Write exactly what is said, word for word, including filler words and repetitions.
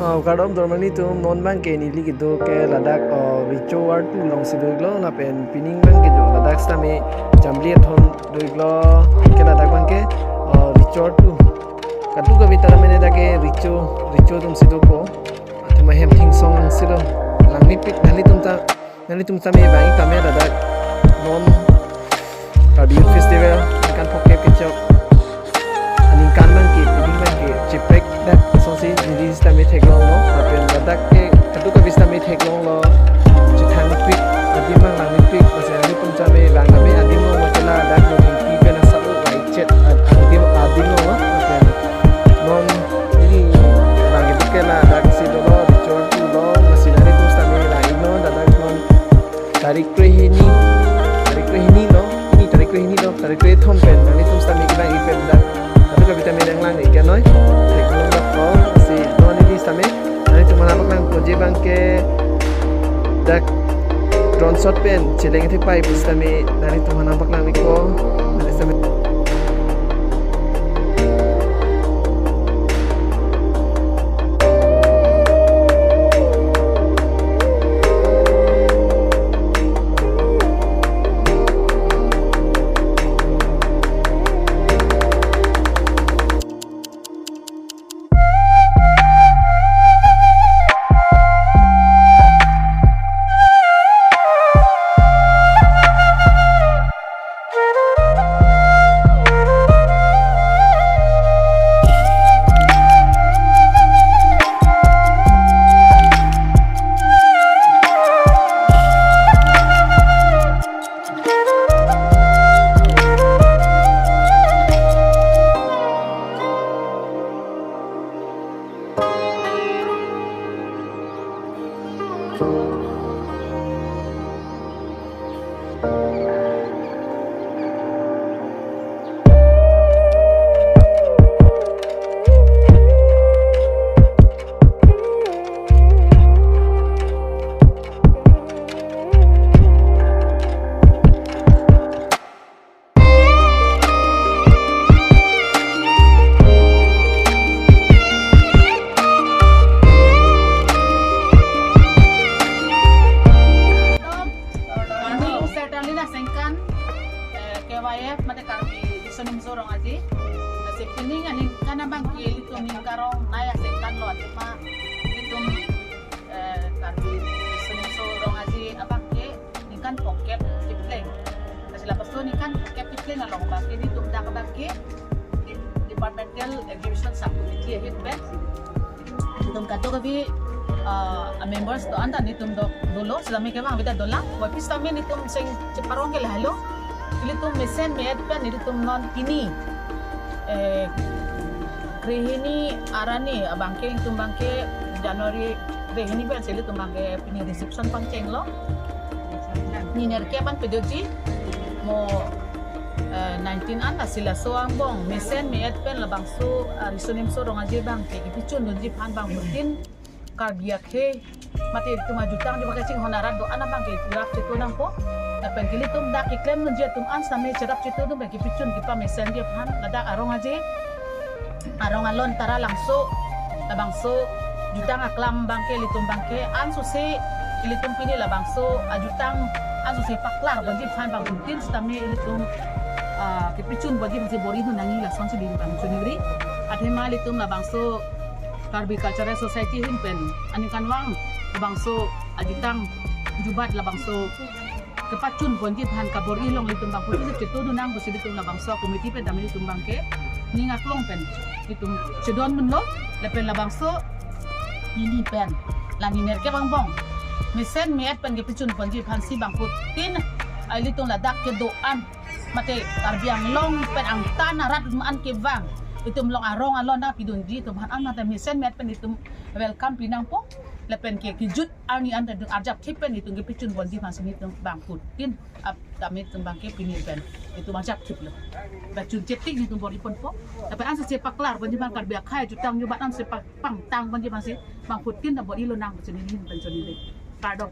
Oh, kardom dormani atum, non abangke neli kedo ke ladak, oh, Recho Ward two alongsi do-iklo, lapen pining abangke do ladak sitame Jambili Athon do-iklo, ke ladak abangke, oh, Recho Ward two. Kadokave ta mane dak ke Recho, Recho atumsi dopo. Athema hem thingsong si do. Langmepik nanglitum ta, nanglitum sitame vang-ik tame ladak non Karbi Youth Festival ningkan phongkep kechok aningkan abangke, pining abangke cheprek dak asonsi neli sitame theklonglo, lapen ladak ke kadokave sitame theklonglo, chethangpik, adim abang langpik, masi nanglitum sitame vang tame adim long mate ladak ningki pen asap longvai-et adim, adim longlo, lapen non neli abangke dak ke ladaksi dolo, Recho Ward two lo, masi nanglitum sitame lang-iknon, ladak non tarik krehini, tarik krehini lo, ini tarik krehini lo, tarik krethom pen nanglitum sitame kevang-ik pen dak kadokave tame nanglang-ik anoi. Theklong dak ko, si non neli sitame nanglitum aphan nangpaklang ponji abangke dak drone shot pen cheleng thepai pusitame nanglitum aphan nangpaklang-ikpo, nanglitum sitame. Pining Sertalin asengkan, eh, K Y F mate Karbi Riso Nimso Rong Aje. Lasi pining aningkan abangke ilitum ningkan rong nei asengkan lo, athema ilitum, eh, Karbi Riso Nimso Rong Aje abangke ningkan phongkep kepleng. Lasi lapuson ningkan phongkep kepleng along abangke nelitum dak abangke de-, Departmental Exhibition Sub Committee ahin pen itum kadokave, ah, members do-an ta nelitum do, dolo, sitame kevang ave ta dolang. Wapis tame nelitum seng cheparong ke lahelo. Ilitum mesen me-et pen ilitum non pini, eh, krehini arni abangke, ilitum abangke January krehini pensi ilitum abangke pini reception pangchenglo. Ni nerkep an pedotji mo, eh, nineteen an, lasi laso angbong mesen me-et pen labangso, ah, Riso Nimso Rong Aje abangke kepachun dunji aphan bangphutin Karbi akhei mate itum ajutang jubak kachinghon arat do-an abangke cherap cheto nangpo. Lapen ke ilitum dak keklem dunji atum an sitame cherap cheto atum abangke kepachun kepamesenji aphan ladak arong aje, arong alon Taralangso, labangso jutang aklam abangke ilitum abangke ansose ilitum pini labangso ajutang ansose paklar ponji aphan bangphutin sitame ilitum, ah, kepachun ponji aphansi bor-i dun nangji lasonsi neli bang choningri. Athema ilitum labangso Karbi Cultural Society ahin pen aningkanvang labangso ajutang jubat labangso kepachun ponji aphan kabor-i along ilitum bangphutin cheto dun nang pusi ilitum labangso committee pen tame ilitum abangke ning aklong pen ilitum chedon dunlo. Lapen labangso pini pen la ni nerkep angbong mesen me-et pen kepachun ponji aphansi bangphutin, ah, ilitum ladak kedo-an mate Karbi Anglong pen angtan arat atum an kevang itum along arong alon nangpidunji atum aphan an mate mesen me-et pen itum welcome pi nangpo. Lapen ke kejut arni an ta dung arjap thip pen itum kepachun ponji aphansi itum bangphutin ap tame itum abangke pini pen itum arjap thiplo. Pachun chetik itum bor-i ponpo. Lapen ansose paklar ponji aphan Karbi akhei jutang jubat ansose pak pangtang ponji aphansi bangphutin ta bor-i lonang pusi neli ahin pen choningri. Kardom.